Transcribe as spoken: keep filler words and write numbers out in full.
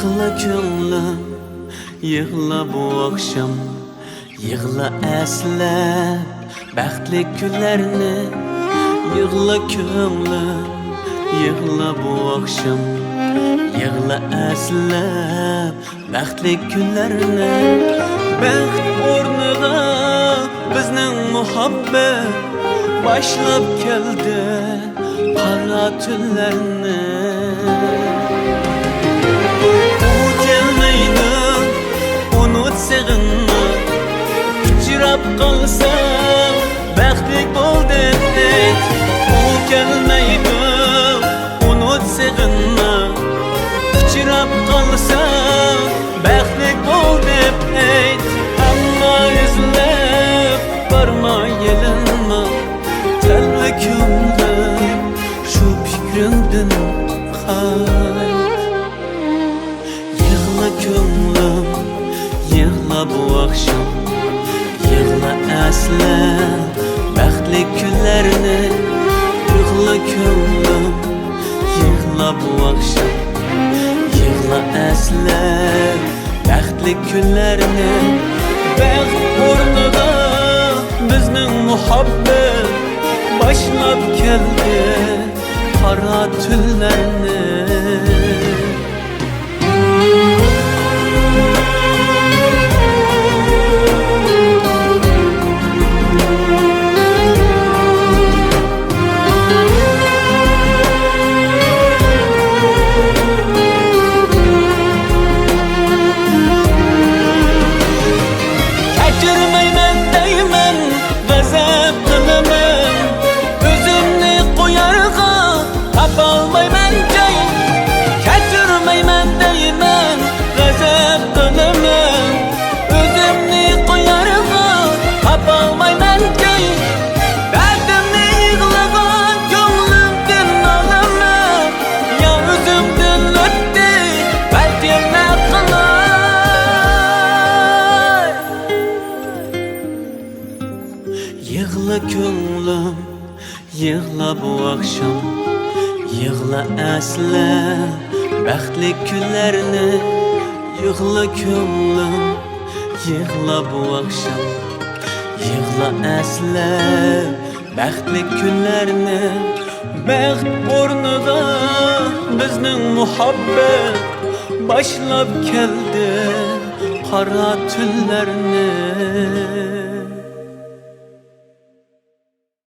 يىغلا كۆڭلۈم، يىغلا بۇ ئاخشام، يىغلا ئەسلەپ بەختلىك كۈنلەرنى. يىغلا كۆڭلۈم، يىغلا بۇ ئاخشام، يىغلا ئەسلەپ بەختلىك كۈنلەرنى. بەخت ئورنىغا بىزنىڭ مۇھەببەت باشلاپ كەلدى قارا تۈنلەرنى. ئۇ كەلمەيدۇ، ئۇنى سېغىنما، ئۇچراپ قالساڭ بەختلىك بول دەپ ئېيت. ئۇ كەلمەيدۇ، ئۇنى سېغىنما، ئۇچراپ قالساڭ بەختلىك بول دەپ ئېيت. ئەمما ئىزلەپ بارما، يېلىنما، تەلۋە كۆڭلۈم، شۇ پىكرىڭدىن قايت. يىغلا كۆڭلۈم، يىغلا بۇ ئاخشام، يىغلا ئەسلە بەختلىك كۈنلەرنى. يىغلا كۆڭلۈم، يىغلا بۇ ئاخشام، يىغلا ئەسلە بەختلىك كۈنلەرنى. بەخت ئورنىغا بىزنىڭ مۇھەببەت باشلاپ كەلدى قارا تۈنلەرنى. كەچۈرمەيمەن دەيمەن، غەزەپ قىلىمەن، ئۆزۈمنى قويارغا تاپالمايمەن جاي. كەچۈرمەيمەن دەيمەن، غەزەپ قىلىمەن، ئۆزۈمنى قويارغا تاپالمايمەن جاي. دەردىمنى يىغلىغان كۆڭلۈمدىن ئالىمەن، يا ئۆزۈمدىن ئۆتتى بەلكىم ئەقلىم. يىغلا كۆڭلۈم، يىغلا بۇ ئاخشام، يىغلا ئەسلە بەختلىك كۈنلەرنى. يىغلا كۆڭلۈم، يىغلا بۇ ئاخشام، يىغلا ئەسلە بەختلىك كۈنلەرنى. بەخت ئورنىغا بىزنىڭ مۇھەببەت باشلاپ كەلدى قارا تۈنلەرنى.